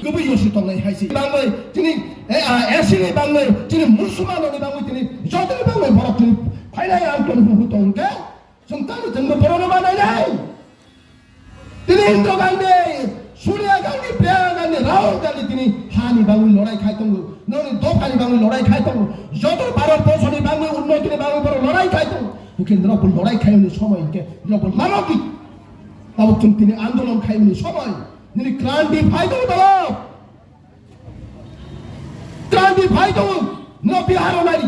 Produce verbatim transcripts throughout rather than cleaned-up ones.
Kubui yosi tongnai hai se. Bangwi chini, eh, ah, S C ni bangwi, chini Musulman ni bangwi, chini jotoni bangwi borok chini phainai ang tong hu tong khe, chwng tamo chwngbo borokno manai nai. Tini Indira Gandhi, Sonia Gandhi, Priyanka Gandhi, Rahul Gandhi tini hani bangwi lorai khai tongo, noni dophani bangwi lorai khai tongo. Joto Bharat borso ni bangwi unnoti ni bangwi borok lorai khai tongo. Hwnkhe norok bo lorai khai ni somoi hwnkhe norok bo lama di. Tabuk chwng tini andolon khai ni somoi. Nini kranti phai tongo tabuk. Kranti phai tongo, no Bihar o nai.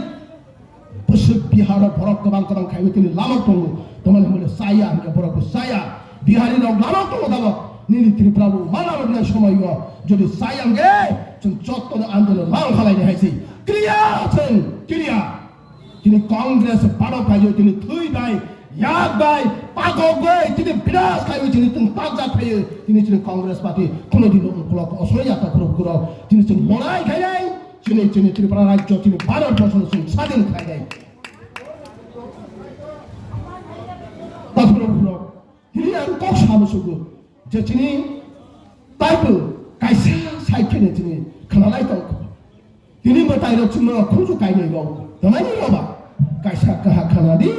Bwswk Bihar o borok kwbang kwbang khaiwi tini lama tongo. Tamani hwnle chaya hwnkhe borok bo chaya. Bihari rok lama tongo tabuk. Nini Tripura bo mana rok nai somoi o. Jodi chaya hwnkhe chwng jotono andolon ma wngkha laini hai se. Kriya chwng, kriya. Chini Congress baro kaiyo chini thwi bai, yak bai, pakok bai, chini binas kaiyo chini tung takjak kaiyo chini chini Congress party kuno dino ukolok osoi ya takhurok kurok chini chini lorai khainai, chini chini Tripura rajyo chini Bharat borso chini sadin khainai. Takhurok kurok. Tini ang kok sabo sugo je chini taibo kaisa side kheno chini khwnalai tong kho. Tini mwtai rok chwngno khunju kainwi rok tongmani roba kaisa kaha khwnadi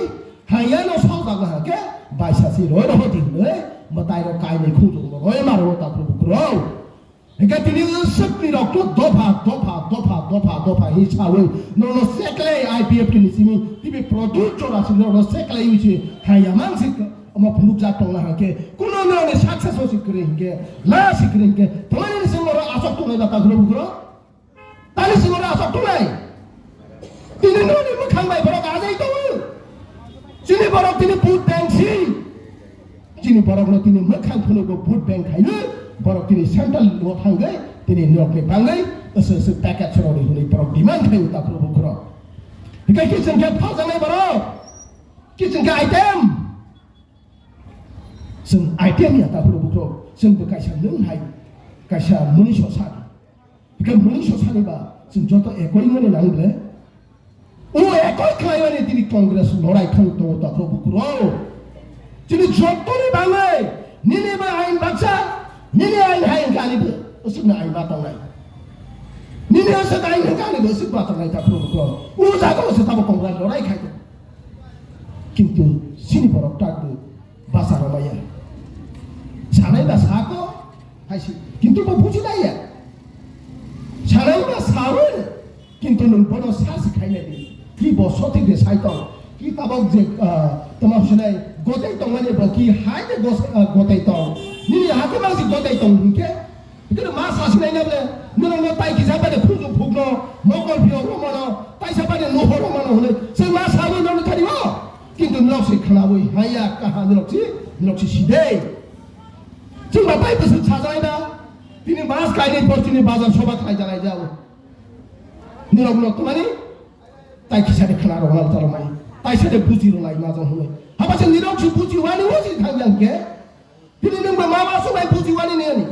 hayano sojak na hake baisa si roi roho di hwnwi mwtai rok kainwi khunju roi maro takhurok kurok. Hingke tini swkni rok to dopha, dopha, dopha, dopha, dopha hi sawi. Nono seklai I P F T ni simi, tibi product jora si nono seklai wi si haya man si omo phunuk jak tongna hangke. Kuno nono success o si kre hingke, la si kre hingke. Tongani ni simi oro asok tongnai da takhurok bukro. Tani simi oro asok tongnai. Tini noni mwkhang bai borok ajai tongo. Chini borok tini vote bank si. Chini borokno tini mwkhang phunukgo vote bank khainwi borok tini central o thangwi tini norokni bangwi aswk aswk package rwdi hwnwi borok demand khaio takhurok bukhurok. Hingkhe kiching khe phaljaknai borok, kiching khe item. Chwng item ya takhurok bukhurok, chwngbo kaisa nwng hai, kaisa mwnwi sosa. Hingke mungsa sani ba chwng joto ekoi mani nang ble. O ekoi khlaiwani tini Congress lorai thang tongo takhro bukuro. Chini jotoni bangwi nini ba ain baksa, nini ain hai hingke ani bo usukna ain ba tongnai. Nini usuk ain hingke ani bo usuk ba tongnai takhro bukuro. O jaga o se tamo Congress lorai khai tongo. Kintu sini borok tak bo basa romaya. Sanai ba sako, Hai si, kintu bo buji nai ya. Sanai ba sawi, kintu nwng bono sa si khai nai di. Ki bo sotik de sai tong. Ki tabok je, ah, tama sinai gotai tong mani bo ki hai de gos-, ah, gotai tong. Nini hake ma si gotai tong hingke. Hingke ma sa si nai na ble. Nwng no tai kisa ba de khunju phuk no, mokol phio ro mano, tai sa ba de no horo mano hone. Se ma sawi no ni kari o. Kintu nwng si khnawi haya kaha nwng si, nwng si sidei. Chwng ba bai bwswk sajaknai da? Tini mas kainwi por chini bazar soba khlai jalai jao. Nirok no tumani tai kisa de khna rok nang chalomai. Tai sa de buji rok lai ma jong hwnwi. Haba se nirok si buji wani o si thang yang ke. Tini nwng ba ma ma so bai buji wani ni ani.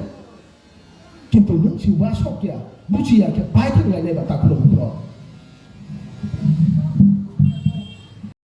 Kintu nwng si wa sok ya, buji ya ke bai thang lai nai ba takhro bukro.